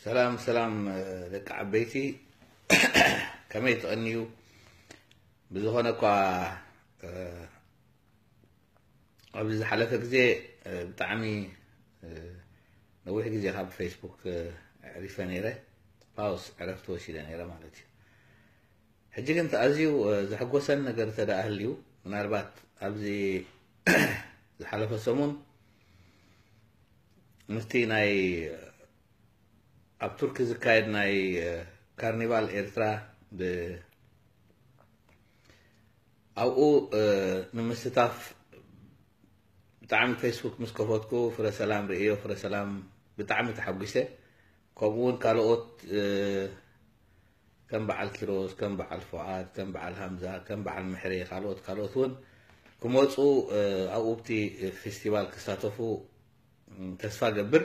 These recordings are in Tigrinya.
ሰላም ሰላም ደቂ ዓበይቲ፣ ከመይ ትቐንዩ? ብዝኾነ እኳ ኣብዚ ዝሓለፈ ግዜ ብጣዕሚ ነዊሕ ግዜ ካብ ፌስቡክ ኣዕሪፈ ነይረ። ፓውስ ዕረፍቲ ወሲደ ነይረ ማለት እዩ። ሕጂ ግን ኣዝዩ ዘሐጎሰን ነገር ተደኣ ህልዩ፣ ምናልባት ኣብዚ ዝሓለፈ ሰሙን ምስቲ ናይ ኣብ ቱርኪ ዝካየድ ናይ ካርኒቫል ኤርትራ ብ ኣብኡ ንምስታፍ ብጣዕሚ ፌስቡክ ምስ ከፈትኩ ፍረ ሰላም ርእዮ፣ ፍረ ሰላም ብጣዕሚ ተሓጒሰ። ከምኡ እውን ካልኦት ከም በዓል ኪሮስ፣ ከም በዓል ፉዓድ፣ ከም በዓል ሃምዛ፣ ከም በዓል ምሕሬ፣ ካልኦት ካልኦት እውን ክመፁ ኣብኡ ኣብቲ ፌስቲቫል ክሳተፉ ተስፋ ገብር።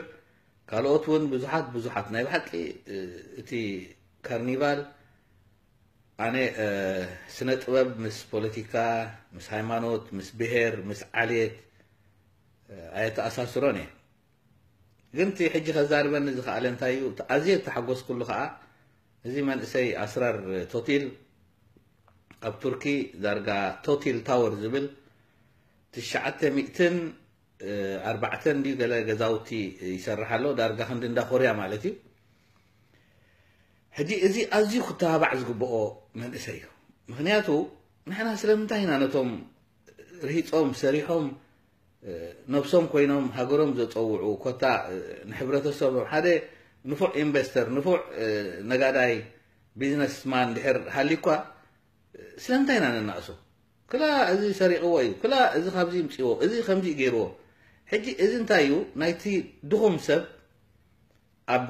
ካልኦት እውን ብዙሓት ብዙሓት። ናይ ብሓቂ እቲ ካርኒቫል ኣነ ስነ ጥበብ ምስ ፖለቲካ፣ ምስ ሃይማኖት፣ ምስ ብሄር፣ ምስ ዓሌት ኣየተኣሳስሮን እየ። ግን እቲ ሕጂ ከዛርበኒ ዝኸኣለ እንታይ እዩ? ኣዝየ ዝተሓጎስኩሉ ከዓ እዚ መንእሰይ ኣስራር ቶቲል ኣብ ቱርኪ ዳርጋ ቶቲል ታወር ዝብል ትሽዓተ ሚእትን ኣርባዕተን ድዩ ገለ ገዛውቲ ይሰርሕ ኣሎ፣ ዳርጋ ክንዲ እንዳ ኮርያ ማለት እዩ። ሕጂ እዚ ኣዝዩ ክተባባዕ ዝግብኦ መንእሰይ እዩ። ምኽንያቱ ንሕና ስለምንታይ ኢና ነቶም ርሂጾም ሰሪሖም ነብሶም ኮይኖም ሃገሮም ዘጸውዑ፣ ኮታ ንሕብረተሰቦም ሓደ ንፉዕ ኢንቨስተር፣ ንፉዕ ነጋዳይ፣ ቢዝነስማን ድሕር ሃልዩ እኳ ስለምንታይ ኢና ነናእሶ? ክላ እዚ ሰሪቕዎ እዩ፣ ክላ እዚ ካብዚ ይምፅዎ፣ እዚ ከምዚ ገይርዎ። ሕጂ እዚ እንታይ እዩ? ናይቲ ድኹም ሰብ፣ ኣብ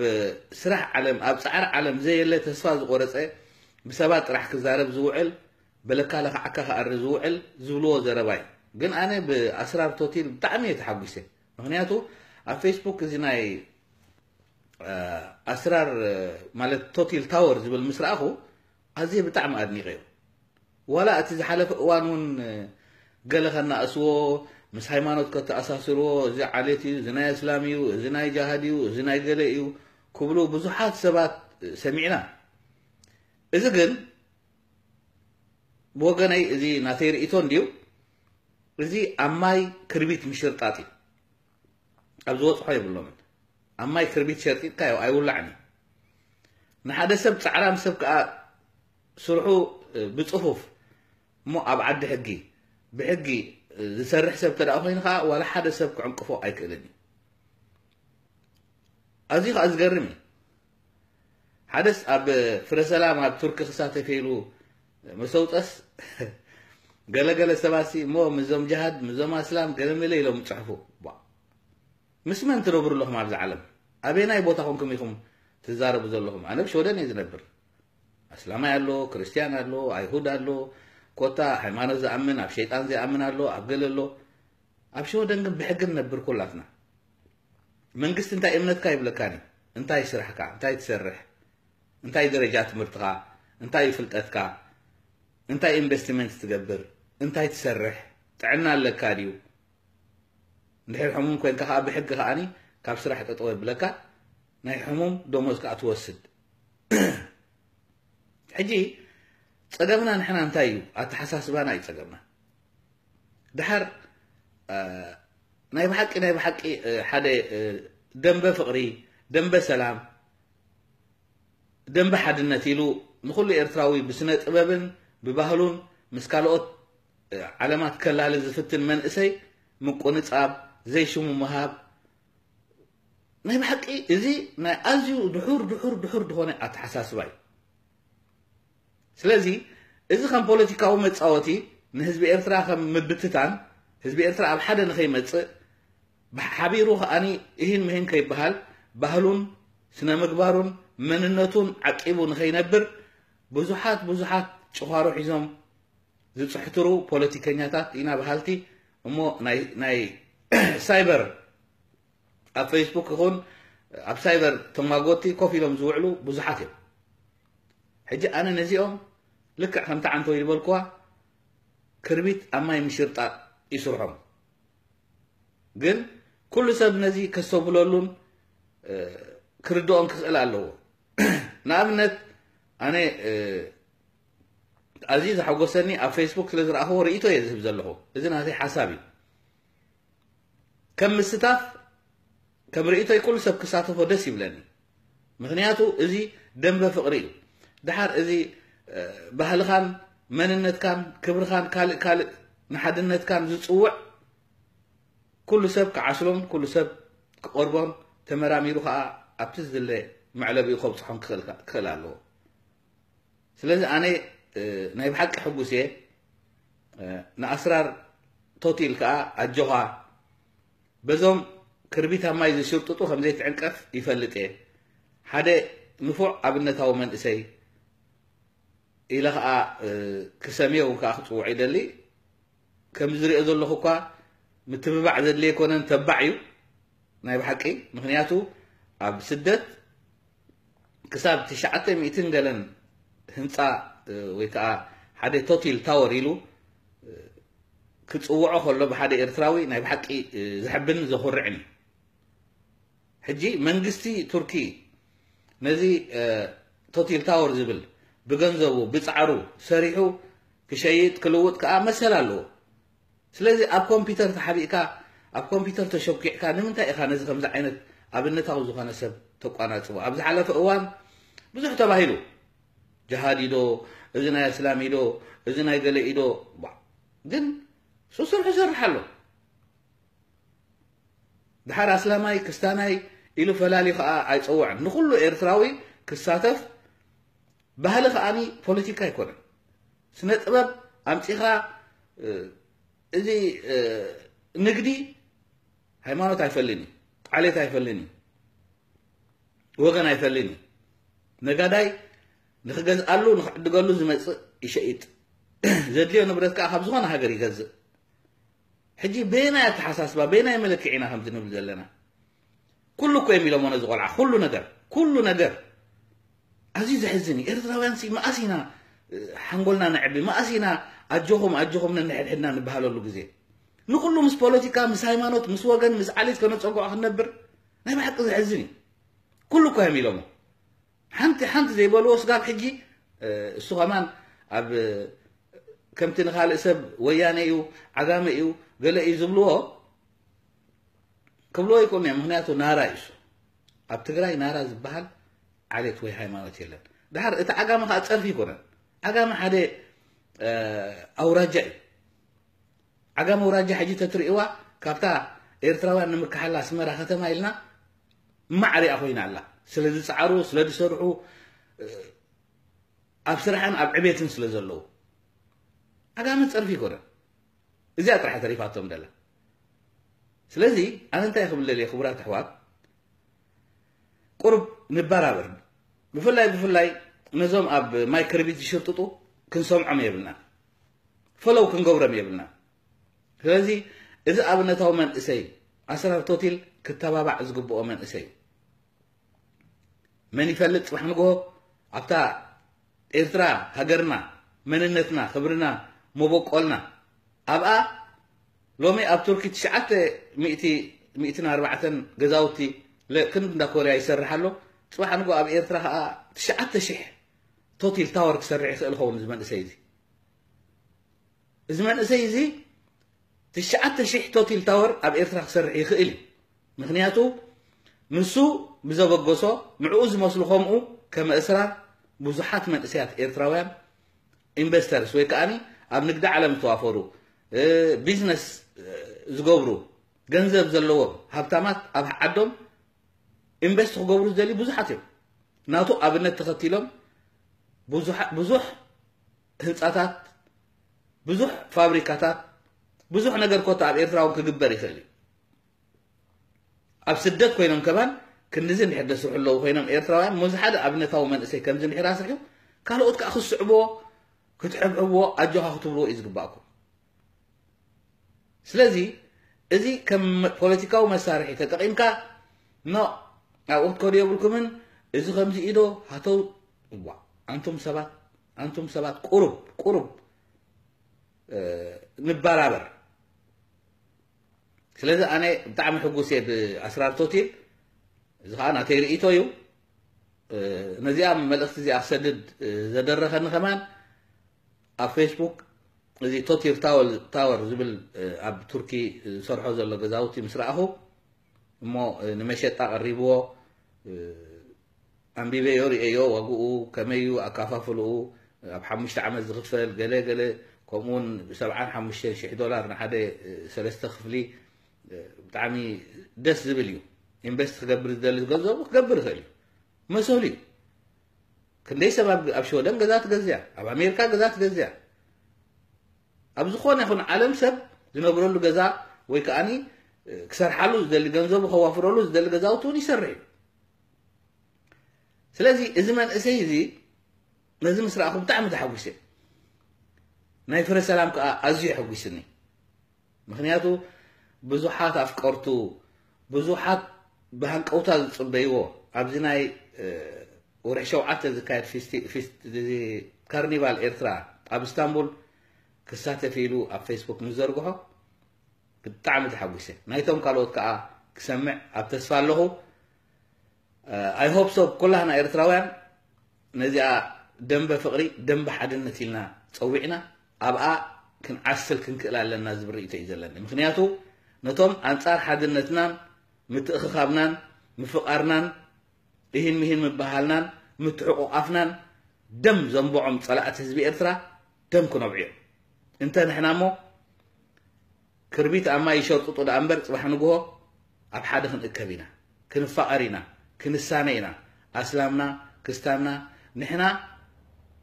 ስራሕ ዓለም፣ ኣብ ፃዕሪ ዓለም ዘየለ፣ ተስፋ ዝቆረፀ፣ ብሰባት ጥራሕ ክዛረብ ዝውዕል፣ በለካ ለኽዓካ ክኣሪ ዝውዕል ዝብልዎ ዘረባ እዩ። ግን ኣነ ብኣስራር ቶቲል ብጣዕሚ እየ ተሓጒሰ። ምኽንያቱ ኣብ ፌስቡክ እዚ ናይ ኣስራር ማለት ቶቲል ታወር ዝብል ምስ ረኣኹ ኣዝየ ብጣዕሚ ኣድኒቐዮ። ዋላ እቲ ዝሓለፈ እዋን እውን ገለ ከናእስዎ፣ ምስ ሃይማኖት ከተኣሳስርዎ፣ እዚ ዓሌት እዩ፣ እዚ ናይ እስላም እዩ፣ እዚ ናይ ጃሃድ እዩ፣ እዚ ናይ ገለ እዩ ክብሉ ብዙሓት ሰባት ሰሚዕና። እዚ ግን ብወገነይ እዚ ናተይ ርእይቶ እንድዩ፣ እዚ ኣብ ማይ ክርቢት ምሽርጣጥ እዩ። ኣብ ዝበፅሖ የብሎምን። ኣብ ማይ ክርቢት ሸርጢጥካዮ ኣይውላዕን እዩ። ንሓደ ሰብ ፃዕራም ሰብ ከዓ ስርሑ ብፅፉፍ እሞ ኣብ ዓዲ ሕጊ ብሕጊ ዝሰርሕ ሰብ ተደኣ ኮይኑ ከዓ ዋላ ሓደ ሰብ ክዕንቅፎ ኣይክእልን እዩ። ኣዝዩ ከዓ ዝገርም እዩ። ሓደስ ኣብ ፍረ ሰላም ኣብ ቱርኪ ክሳተፍ ኢሉ መሰውፀስ ገለገለ ሰባት ሲ እሞ ምዞም ጅሃድ ምዞም ኣስላም ገለመለ ኢሎም ጽሕፉ። ቧ። ምስ መን ትነብሩ ኣለኹም ኣብዚ ዓለም? ኣበየናይ ቦታ ኮንኩም ኢኹም ትዛረቡ ዘለኹም? ኣነ ኣብ ሽወደን እየ ዝነብር። ኣስላማይ ኣሎ፣ ክርስትያን ኣሎ፣ ኣይሁድ ኣሎ፣ ኮታ ሃይማኖት ዝኣምን ኣብ ሸይጣን ዘይኣምን ኣሎ፣ ኣብ ገለ ኣሎ። ኣብ ሽወደን ግን ብሕጊ ንነብር ኩላትና። መንግስቲ እንታይ እምነትካ ይብለካን እዩ። እንታይ ስራሕካ፣ እንታይ ትሰርሕ፣ እንታይ ደረጃ ትምህርትኻ፣ እንታይ እዩ ፍልጠትካ፣ እንታይ ኢንቨስትመንት ትገብር፣ እንታይ ትሰርሕ፣ ጥዕና ኣለካ ድዩ፣ እንድሕር ሕሙም ኮይንካ ከዓ ብሕጊ ከዓኒ ካብ ስራሕ ጠጠው የብለካ፣ ናይ ሕሙም ደሞዝ ከዓ ትወስድ። ሕጂ ጸገምና ንሕና እንታይ እዩ? ኣተሓሳስባና እዩ ጸገምና። ድሓር ናይ ብሓቂ ናይ ብሓቂ ሓደ ደንበ ፍቕሪ፣ ደንበ ሰላም፣ ደንበ ሓድነት ኢሉ ንኹሉ ኤርትራዊ ብስነ ጥበብን ብባህሉን ምስ ካልኦት ዓለማት ከላሊ ዝፍትን መንእሰይ ምቁንጻብ፣ ዘይሽሙ ምሃብ፣ ናይ ብሓቂ እዚ ናይ ኣዝዩ ድሑር ድሑር ድሑር ዝኾነ ኣተሓሳስባ እዩ። ስለዚ እዚ ከም ፖለቲካዊ መጻወቲ ንህዝቢ ኤርትራ ከም ምብትታን፣ ህዝቢ ኤርትራ ኣብ ሓደ ንኸይመጽእ፣ ብሓቢሩ ከኣኒ እሂን ምሂን ከይበሃል፣ ባህሉን ስነ ምግባሩን መንነቱን ዓቂቡ ንኸይነብር ብዙሓት ብዙሓት ጭዃሮ ሒዞም ዝጽሕትሩ ፖለቲከኛታት ኢና በሃልቲ እሞ ናይ ሳይበር ኣብ ፌስቡክ ይኹን ኣብ ሳይበር ተማጎቲ ኮፍ ኢሎም ዝውዕሉ ብዙሓት እዮም። ሕጂ ኣነ ነዚኦም ልክዕ ከምቲ ዓንተወይ ዝበልኩዋ ክርቢት ኣብ ማይ ምሽርጣጥ ይስርሖም። ግን ኩሉ ሰብ ነዚ ከስተብህለሉን ክርድኦም ክኽእል ኣለዎ። ንኣብነት ኣነ ኣዝዩ ዘሐጎሰኒ ኣብ ፌስቡክ ስለ ዝረኣኽዎ ርእይቶ እየ ዝህብ ዘለኹ። እዚ ናተይ ሓሳብ እዩ። ከም ምስታፍ ከም ርእይቶይ ኩሉ ሰብ ክሳተፎ ደስ ይብለኒ። ምኽንያቱ እዚ ደንበ ፍቕሪ እዩ። ድሓር እዚ ባህልኻን መንነትካን ክብርኻን ካልእ ካልእ ንሓድነትካን ዝፅውዕ ኩሉ ሰብ ክዓስሎን ኩሉ ሰብ ክቐርቦን ተመራሚሩ ከዓ ኣብቲ ዝድለ መዕለቢኡ ከብፅሖም ክኽእል ኣለዎ። ስለዚ ኣነ ናይ ብሓቂ ሕጉስ እየ። ንኣስራር ቶቲል ከዓ ኣጆኻ። በዞም ክርቢት ኣብ ማይ ዝሽርጥጡ ከም ዘይትዕንቀፍ ይፈልጥ እየ። ሓደ ንፉዕ ኣብነታዊ መንእሰይ ኢለ ከዓ ክሰምዮ እውን ከዓ ክፅውዖ ይደሊ። ከም ዝሪኦ ዘለኹ እኳ ምትብባዕ ዘድልየ ኣይኮነን፣ ተባዕ እዩ ናይ ብሓቂ። ምኽንያቱ ኣብ ስደት ክሳብ ትሽዓተ ሚእትን ገለን ህንፃ ወይ ከዓ ሓደ ቶቲል ታወር ኢሉ ክፅውዖ ከሎ ብሓደ ኤርትራዊ ናይ ብሓቂ ዘሕብን ዘኹርዕን እዩ። ሕጂ መንግስቲ ቱርኪ ነዚ ቶቲል ታወር ዝብል ብገንዘቡ ብፃዕሩ ሰሪሑ ክሸይጥ ክልውጥ ከዓ መሰል ኣለዎ። ስለዚ ኣብ ኮምፒውተር ተሓቢእካ ኣብ ኮምፒውተር ተሸኪዕካ ንምንታይ ኢኻ ነዚ ከምዚ ዓይነት ኣብነታዊ ዝኾነ ሰብ ተቋናፅቦ? ኣብ ዝሓለፈ እዋን ብዙሕ ተባሂሉ። ጅሃድ ኢዶ፣ እዚ ናይ ኣስላም ኢዶ፣ እዚ ናይ ገለ ኢዶ። ግን እሱ ስርሑ ይሰርሕ ኣሎ። ድሓር ኣስላማይ ክስታናይ ኢሉ ፈላልዩ ከዓ ኣይፀውዕን። ንኩሉ ኤርትራዊ ክሳተፍ ባህሊ ከዓኒ ፖለቲካ ኣይኮነን። ስነ ጥበብ ኣምፂኻ እዚ ንግዲ ሃይማኖት ኣይፈልን እዩ፣ ዓሌት ኣይፈልን እዩ፣ ወገን ኣይፈልን እዩ። ነጋዳይ ንክገዝኣሉ ንክዕድገሉ ዝመፅእ ይሸይጥ። ዘድልዮ ንብረት ከዓ ካብ ዝኾነ ሃገር ይገዝእ። ሕጂ በየናይ ኣተሓሳስባ በየናይ መለክዒ ኢና ከምዚ ንብል ዘለና? ኩሉ እኮ እዮም ኢሎሞ ነዚ ቆልዓ። ኩሉ ነገር ኩሉ ነገር ኣዝዩ ዘሕዝን እዩ። ኤርትራውያን ሲ መኣስ ኢና ሓንጎልና ነዕቢ? መኣስ ኢና ኣጆኹም ኣጆኹም ነንሕድሕድና ንበሃለሉ ግዜ? ንኩሉ ምስ ፖለቲካ ምስ ሃይማኖት ምስ ወገን ምስ ዓሌት ከነፀግዖ ክንነብር ናይ ብሓቂ ዘሕዝን እዩ። ኩሉ እኮ እዮም ኢሎሞ። ሓንቲ ሓንቲ ዘይበልዎ ስጋብ ሕጂ እሱ ከማን ኣብ ከምቲ ንኻልእ ሰብ ወያነ እዩ ዓጋመ እዩ ገለ እዩ ዝብልዎ ክብልዎ ይክእሉ እዮም። ምክንያቱ ናራ እዩ እሱ። ኣብ ትግራይ ናራ ዝበሃል ዓሌት ወይ ሃይማኖት የለን። ድሓር እቲ ዓጋመ ከዓ ፀርፊ ይኮነን። ዓጋመ ሓደ ኣውራጃ እዩ። ዓጋመ ኣውራጃ ሕጂ ተትርእይዋ ካብታ ኤርትራውያን ንምክሓላ ኣስመራ ከተማ ኢልና ማዕሪኣ ኮይና ኣላ። ስለ ዝፀዓሩ ስለ ዝሰርሑ ኣብ ስራሕን ኣብ ዕቤትን ስለ ዘለዉ ዓጋመ ፀርፊ ይኮነን። እዚኣ ጥራሕ ተሪፋቶም ደላ። ስለዚ ኣነ እንታይ ክብል ደልየ ክቡራት ኣሕዋት፣ ቁሩብ ንበራበር። ብፍላይ ብፍላይ ነዞም ኣብ ማይ ክርቢት ዝሽርጥጡ ክንሰምዖም የብልና፣ ፈለው ክንገብሮም የብልና። ስለዚ እዚ ኣብነታዊ መንእሰይ ኣስራር ቶቲል ክተባባዕ ዝግብኦ መንእሰይ እዩ። መን ይፈልጥ ጽባሕ ንግሆ ኣብታ ኤርትራ ሃገርና መንነትና ክብርና መበቆልና ኣብኣ ሎሚ ኣብ ቱርኪ ትሽዓተ ሚእቲ ሚእትን ኣርባዕተን ገዛውቲ ክንዲ እንዳ ኮርያ ይሰርሕ ኣሎ። ጽባሕ ንግሆ ኣብ ኤርትራ ከዓ ትሽዓተ ሽሕ ቶቲል ታወር ክሰርሕ ይኽእል ኸውን እዚ መንእሰይ እዚ። እዚ መንእሰይ እዚ ትሽዓተ ሽሕ ቶቲል ታወር ኣብ ኤርትራ ክሰርሕ ይኽእል እዩ። ምክንያቱ ንሱ ብዘበገሶ ንዕኡ ዝመስሉ ከምኡ ከመ እስራር ብዙሓት መንእሰያት ኤርትራውያን ኢንቨስተርስ ወይ ከዓኒ ኣብ ንግዲ ዓለም ዝተዋፈሩ ቢዝነስ ዝገብሩ ገንዘብ ዘለዎም ሃብታማት ኣብ ዓዶም ኢንቨስት ክገብሩ ዝደልዩ ብዙሓት እዮም። ናቱ ኣብነት ተኸቲሎም ብዙሕ ህንፃታት ብዙሕ ፋብሪካታት ብዙሕ ነገር ኮታ ኣብ ኤርትራ እውን ክግበር ይኽእል እዩ። ኣብ ስደት ኮይኖም ከማን ክንድዚ እንድሕር ደስርሑ ኣለዉ ኮይኖም ኤርትራውያን ሞዚ ሓደ ኣብነታዊ መንእሰይ ከምዚ እንድሕር ኣስርሑ ካልኦት ከዓ ክስዕብዎ ክትሕብሕብዎ ኣጆኻ ክትብልዎ እዩ ዝግባእኩም። ስለዚ እዚ ከም ፖለቲካዊ መሳርሒ ተጠቒምካ ኖ ኣብኡ ክትከዱ የብልኩምን እዚ ከምዚ ኢዶ ሃተው እዋ ኣንቱም ሰባት ኣንቱም ሰባት ቁሩብ ቁሩብ ንበራበር። ስለዚ ኣነ ብጣዕሚ ሕጉስ እየ ብኣስራር ቶቲል እዚ ከዓ ናተይ ርእይቶ እዩ። ነዚኣ መልእኽቲ እዚኣ ክሰድድ ዘደረኸኒ ከማን ኣብ ፌስቡክ እዚ ቶቲር ታወር ታወር ዝብል ኣብ ቱርኪ ዝሰርሖ ዘሎ ገዛውቲ ምስ ረኣኹ እሞ ንመሸጣ ቀሪብዎ፣ ኣንቢበዮ፣ ርእየዮ፣ ዋግኡ ከመይ እዩ፣ ኣካፋፍልኡ፣ ኣብ ሓሙሽተ ዓመት ዝኽፈል ገለ ገለ፣ ከምኡውን ሰብዓን ሓሙሽተን ሽሕ ዶላር ንሓደ ሰለስተ ክፍሊ። ብጣዕሚ ደስ ዝብል እዩ። ኢንቨስት ክገብር ዝደሊ ገንዘቡ ክገብር ይኽእል እዩ። መሰሉ እዩ። ክንደይ ሰብ ኣብ ኣብ ሽወደን ገዛ ትገዝያ፣ ኣብ ኣሜሪካ ገዛ ትገዝያ፣ ኣብ ዝኾነ ይኹን ዓለም ሰብ ዝነብረሉ ገዛ ወይ ከዓኒ ክሰርሓሉ ዝደሊ፣ ገንዘቡ ከዋፍረሉ ዝደሊ ገዛውቲ እውን ይሰርሕ እዩ። ስለዚ እዚ መንእሰይ እዚ ነዚ ምስ ረኣኹ ብጣዕሚ ተሓጒሰ። ናይ ፍረ ሰላም ከዓ ኣዝዩ የሐጒስኒ። ምክንያቱ ብዙሓት ኣፍቀርቱ፣ ብዙሓት ብሃንቀውታ ዝጽበይዎ ኣብዚ ናይ ወርሒ ሸውዓተ ዝካየድ ካርኒቫል ኤርትራ ኣብ እስታንቡል ክሳተፍ ኢሉ ኣብ ፌስቡክ ምስ ዘርግሖ ብጣዕሚ ተሓጒሰ። ናይቶም ካልኦት ከዓ ክሰምዕ ኣብ ተስፋ ኣለኹ። I hope so ኩላህና ኤርትራውያን ነዚኣ ደንበ ፍቕሪ፣ ደንበ ሓድነት ኢልና ጸዊዕና ኣብኣ ክንዓስል ክንክእል ኣለና ዝብል ርእይቶ እዩ ዘለኒ። ምክንያቱ ነቶም ኣንጻር ሓድነትናን ምትእኽኻብናን ምፍቓርናን እሂን ምሂን ምበሃልናን ምትሕቑቓፍናን ደም ዘንብዖም ጸላእቲ ህዝቢ ኤርትራ ደም ክነብዑ እዮም። እንተ ንሕና እሞ ክርቢት ኣብ ማይ ይሸርጥጡ ደኣ እምበር ጽባሕ ንግሆ ኣብ ሓደ ክንእከብ ኢና፣ ክንፋቐር ኢና፣ ክንሳነ ኢና። ኣስላምና ክስታንና ንሕና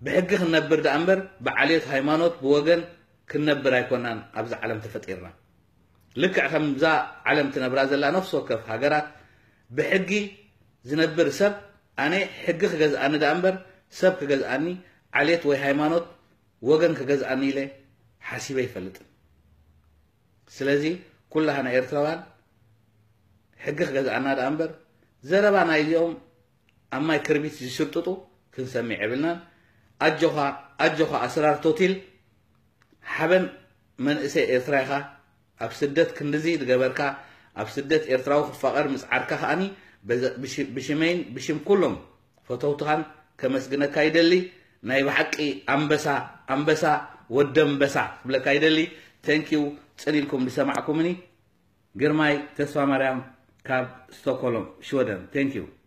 ብሕጊ ክንነብር ደኣ እምበር ብዓሌት ሃይማኖት ብወገን ክንነብር ኣይኮናን ኣብዚ ዓለም ተፈጢርና። ልክዕ ከምዛ ዓለም ትነብራ ዘላ ነፍሲ ወከፍ ሃገራት ብሕጊ ዝነብር ሰብ ኣነ ሕጊ ክገዝኣኒ ደኣ እምበር ሰብ ክገዝኣኒ ዓሌት ወይ ሃይማኖት ወገን ክገዝኣኒ ኢለ ሓሲበ ይፈልጥን። ስለዚ ኩላህና ኤርትራውያን ሕጊ ክገዝኣና ደኣ እምበር ዘረባ ናይዚኦም ኣብ ማይ ክርቢት ዝሽርጥጡ ክንሰምዕ የብልናን። ኣጆኻ ኣጆኻ ኣስራር ቶቲል ሓበን መንእሰይ ኤርትራ ኢኻ። ኣብ ስደት ክንድዚ ዝገበርካ ኣብ ስደት ኤርትራዊ ክፋቐር ምጽዓርካ ከኣኒ ብሽመይን ብሽም ኩሎም ፈተውትኻን ከመስግነካ ይደሊ። ናይ ብሓቂ ኣንበሳ ኣንበሳ ወደንበሳ ክብለካ ይደሊ። Thank you። ጽን ኢልኩም ዝሰማዕኩምኒ። ግርማይ ተስፋማርያም ካብ ስቶክሆልም ሽወደን። Thank you።